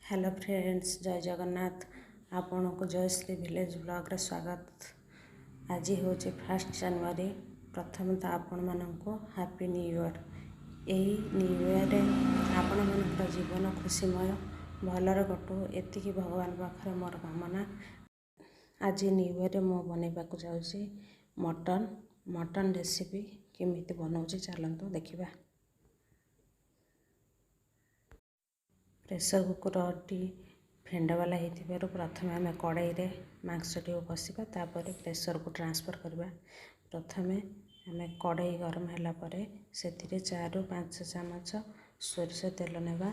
Hello friends, ଜୟ ଜଗନ୍ନାଥ। ଆପଣଙ୍କୁ Jayashree village ବ୍ଲଗ୍ରେ ସ୍ୱାଗତ। ଆଜି ହେଉଛି 1 ଜାନୁଆରୀ। ପ୍ରଥମତଃ ଆପଣମାନଙ୍କୁ ହାପି ନ୍ୟୁ ଇୟର୍। ଏହି ନ୍ୟୁ ଇୟର୍ରେ ଆପଣମାନଙ୍କର ଜୀବନ ଖୁସିମୟ ଭଲରେ କଟୁ, ଏତିକି ଭଗବାନ ପାଖରେ ମୋର କାମନା। ଆଜି ନ୍ୟୁ ଇୟର୍ରେ ମୁଁ ବନେଇବାକୁ ଯାଉଛି ମଟନ୍। ମଟନ୍ ରେସିପି କେମିତି ବନାଉଛି ଚାଲନ୍ତୁ ଦେଖିବା। ପ୍ରେସର୍ କୁକର୍ଟି ଫେଣ୍ଡବାଲା ହେଇଥିବାରୁ ପ୍ରଥମେ ଆମେ କଡ଼େଇରେ ମାଂସଟିକୁ କଷିବା, ତାପରେ ପ୍ରେସର୍କୁ ଟ୍ରାନ୍ସଫର୍ କରିବା। ପ୍ରଥମେ ଆମେ କଡ଼େଇ ଗରମ ହେଲା ପରେ ସେଥିରେ 4ରୁ 5 ଚାମଚ ସୋରିଷ ତେଲ ନେବା।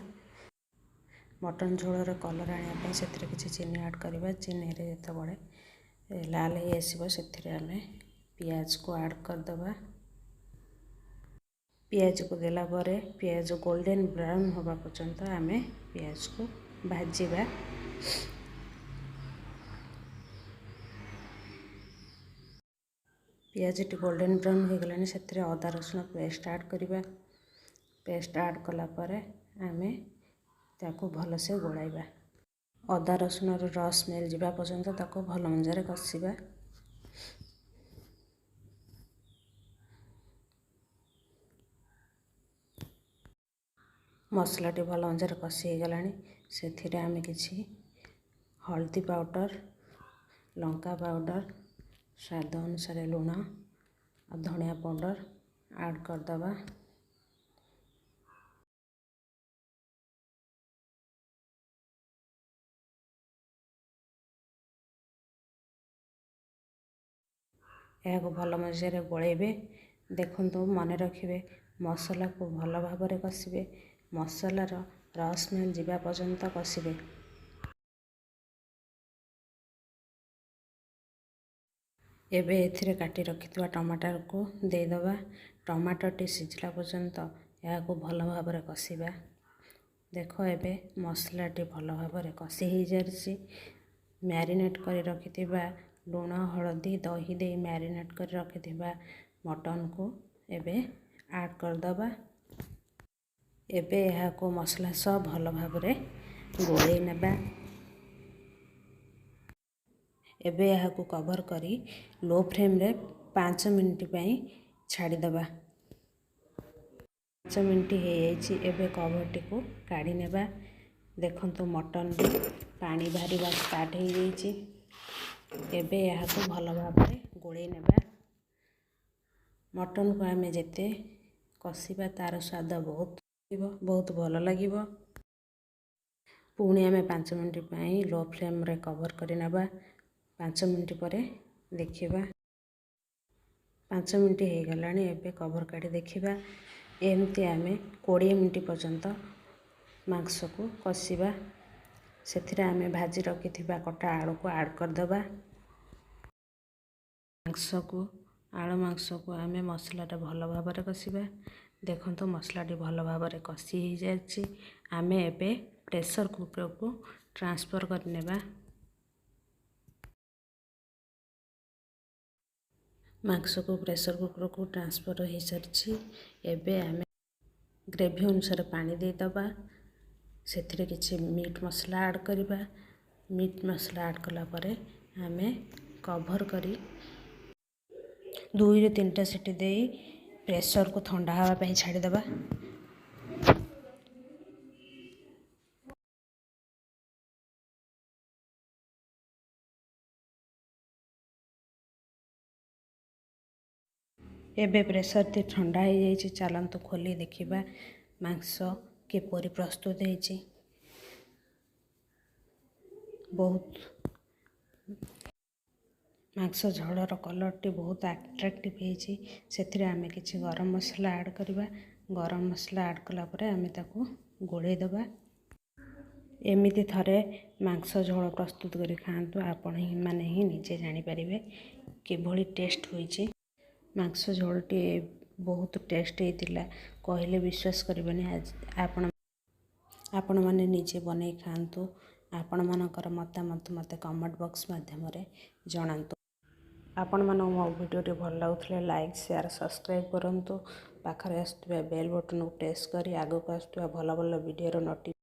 ମଟନ୍ ଝୋଳର କଲର୍ ଆଣିବା ପାଇଁ ସେଥିରେ କିଛି ଚିନି ଆଡ଼୍ କରିବା। ଚିନିରେ ଯେତେବେଳେ ଲାଲ ହେଇ ଆସିବ, ସେଥିରେ ଆମେ ପିଆଜକୁ ଆଡ଼୍ କରିଦେବା। ପିଆଜକୁ ଦେଲା ପରେ ପିଆଜ ଗୋଲ୍ଡେନ୍ ବ୍ରାଉନ୍ ହେବା ପର୍ଯ୍ୟନ୍ତ ଆମେ ପିଆଜକୁ ଭାଜିବା। ପିଆଜଟି ଗୋଲ୍ଡେନ୍ ବ୍ରାଉନ୍ ହୋଇଗଲାଣି, ସେଥିରେ ଅଦା ରସୁଣ ପେଷ୍ଟ ଆଡ଼୍ କରିବା। ପେଷ୍ଟ ଆଡ଼୍ କଲା ପରେ ଆମେ ତାକୁ ଭଲସେ ଗୋଳାଇବା। ଅଦା ରସୁଣର ର ସ୍ମେଲ୍ ଯିବା ପର୍ଯ୍ୟନ୍ତ ତାକୁ ଭଲ ମଜାରେ କଷିବା। ମସଲାଟି ଭଲ ମଜାରେ କଷି ହେଇଗଲାଣି। ସେଥିରେ ଆମେ କିଛି ହଳଦୀ ପାଉଡ଼ର, ଲଙ୍କା ପାଉଡ଼ର, ସ୍ୱାଦ ଅନୁସାରେ ଲୁଣ ଆଉ ଧନିଆ ପାଉଡ଼ର ଆଡ଼୍ କରିଦେବା। ଏହାକୁ ଭଲ ମଜାରେ ଗୋଳେଇବେ। ଦେଖନ୍ତୁ, ମନେ ରଖିବେ, ମସଲାକୁ ଭଲ ଭାବରେ କଷିବେ। ମସଲାର ର ସ୍ମେଲ୍ ଯିବା ପର୍ଯ୍ୟନ୍ତ କଷିବେ। ଏବେ ଏଥିରେ କାଟି ରଖିଥିବା ଟମାଟରକୁ ଦେଇଦେବା। ଟମାଟରଟି ସିଝିଲା ପର୍ଯ୍ୟନ୍ତ ଏହାକୁ ଭଲ ଭାବରେ କଷିବା। ଦେଖ, ଏବେ ମସଲାଟି ଭଲ ଭାବରେ କଷି ହେଇସାରିଛି। ମ୍ୟାରିନେଟ୍ କରି ରଖିଥିବା ଲୁଣ, ହଳଦୀ, ଦହି ଦେଇ ମ୍ୟାରିନେଟ୍ କରି ରଖିଥିବା ମଟନ୍କୁ ଏବେ ଆଡ଼୍ କରିଦେବା। ଏବେ ଏହାକୁ ମସଲା ସହ ଭଲ ଭାବରେ ଗୋଳେଇ ନେବା। ଏବେ ଏହାକୁ କଭର୍ କରି ଲୋ ଫ୍ଲେମ୍ରେ 5 ମିନିଟ୍ ପାଇଁ ଛାଡ଼ିଦେବା। 5 ମିନିଟ୍ ହେଇଯାଇଛି, ଏବେ କଭର୍ଟିକୁ କାଢ଼ି ନେବା। ଦେଖନ୍ତୁ, ମଟନ୍ରୁ ପାଣି ବାହାରିବା ଷ୍ଟାର୍ଟ ହେଇଯାଇଛି। ଏବେ ଏହାକୁ ଭଲ ଭାବରେ ଗୋଳେଇ ନେବା। ମଟନ୍କୁ ଆମେ ଯେତେ କଷିବା, ତା'ର ସ୍ୱାଦ ବହୁତ ବହୁତ ଭଲ ଲାଗିବ। ପୁଣି ଆମେ 5 ମିନିଟ୍ ପାଇଁ ଲୋ ଫ୍ଲେମ୍ରେ କଭର୍ କରିନେବା। 5 ମିନିଟ୍ ପରେ ଦେଖିବା। 5 ମିନିଟ୍ ହେଇଗଲାଣି, ଏବେ କଭର୍ କାଢ଼ି ଦେଖିବା। ଏମିତି ଆମେ 20 ମିନିଟ୍ ପର୍ଯ୍ୟନ୍ତ ମାଂସକୁ କଷିବା। ସେଥିରେ ଆମେ ଭାଜି ରଖିଥିବା କଟା ଆଳୁକୁ ଆଡ଼୍ କରିଦେବା। ମାଂସକୁ, ଆଳୁ ମାଂସକୁ ଆମେ ମସଲାଟା ଭଲ ଭାବରେ କଷିବା। ଦେଖନ୍ତୁ, ମସଲାଟି ଭଲ ଭାବରେ କଷି ହେଇଯାଇଛି। ଆମେ ଏବେ ପ୍ରେସର୍ କୁକର୍କୁ ଟ୍ରାନ୍ସଫର୍ କରିନେବା। ମାଂସକୁ ପ୍ରେସର୍ କୁକର୍କୁ ଟ୍ରାନ୍ସଫର୍ ହେଇସାରିଛି। ଏବେ ଆମେ ଗ୍ରେଭି ଅନୁସାରେ ପାଣି ଦେଇଦେବା। ସେଥିରେ କିଛି ମିଟ୍ ମସଲା ଆଡ଼୍ କରିବା। ମିଟ୍ ମସଲା ଆଡ଼୍ କଲା ପରେ ଆମେ କଭର୍ କରି 2ରୁ 3ଟା ସିଟି ଦେଇ ପ୍ରେସର୍କୁ ଥଣ୍ଡା ହେବା ପାଇଁ ଛାଡ଼ିଦେବା। ଏବେ ପ୍ରେସର୍ଟି ଥଣ୍ଡା ହେଇଯାଇଛି। ଚାଲନ୍ତୁ ଖୋଲି ଦେଖିବା ମାଂସ କିପରି ପ୍ରସ୍ତୁତ ହେଇଛି। ବହୁତ ମାଂସ ଝୋଳର କଲର୍ଟି ବହୁତ ଆଟ୍ରାକ୍ଟିଭ୍ ହେଇଛି। ସେଥିରେ ଆମେ କିଛି ଗରମ ମସଲା ଆଡ଼୍ କରିବା। ଗରମ ମସଲା ଆଡ଼୍ କଲା ପରେ ଆମେ ତାକୁ ଗୋଳେଇ ଦେବା। ଏମିତି ଥରେ ମାଂସ ଝୋଳ ପ୍ରସ୍ତୁତ କରି ଖାଆନ୍ତୁ, ଆପଣ ହିଁ ମାନେ ହିଁ ନିଜେ ଜାଣିପାରିବେ କିଭଳି ଟେଷ୍ଟ ହୋଇଛି। ମାଂସ ଝୋଳଟି ବହୁତ ଟେଷ୍ଟ ହେଇଥିଲା, କହିଲେ ବିଶ୍ୱାସ କରିବେନି। ଆଜି ଆପଣମାନେ ନିଜେ ବନେଇ ଖାଆନ୍ତୁ। ଆପଣମାନଙ୍କର ମତାମତ ମୋତେ କମେଣ୍ଟ ବକ୍ସ ମାଧ୍ୟମରେ ଜଣାନ୍ତୁ। ଆପଣମାନଙ୍କୁ ମୋ ଭିଡ଼ିଓଟି ଭଲ ଲାଗୁଥିଲେ ଲାଇକ୍, ସେୟାର, ସବସ୍କ୍ରାଇବ୍ କରନ୍ତୁ। ପାଖରେ ଆସୁଥିବା ବେଲ୍ ବଟନ୍କୁ ପ୍ରେସ୍ କରି ଆଗକୁ ଆସୁଥିବା ଭଲ ଭଲ ଭିଡ଼ିଓର ନୋଟିଫିକେସନ୍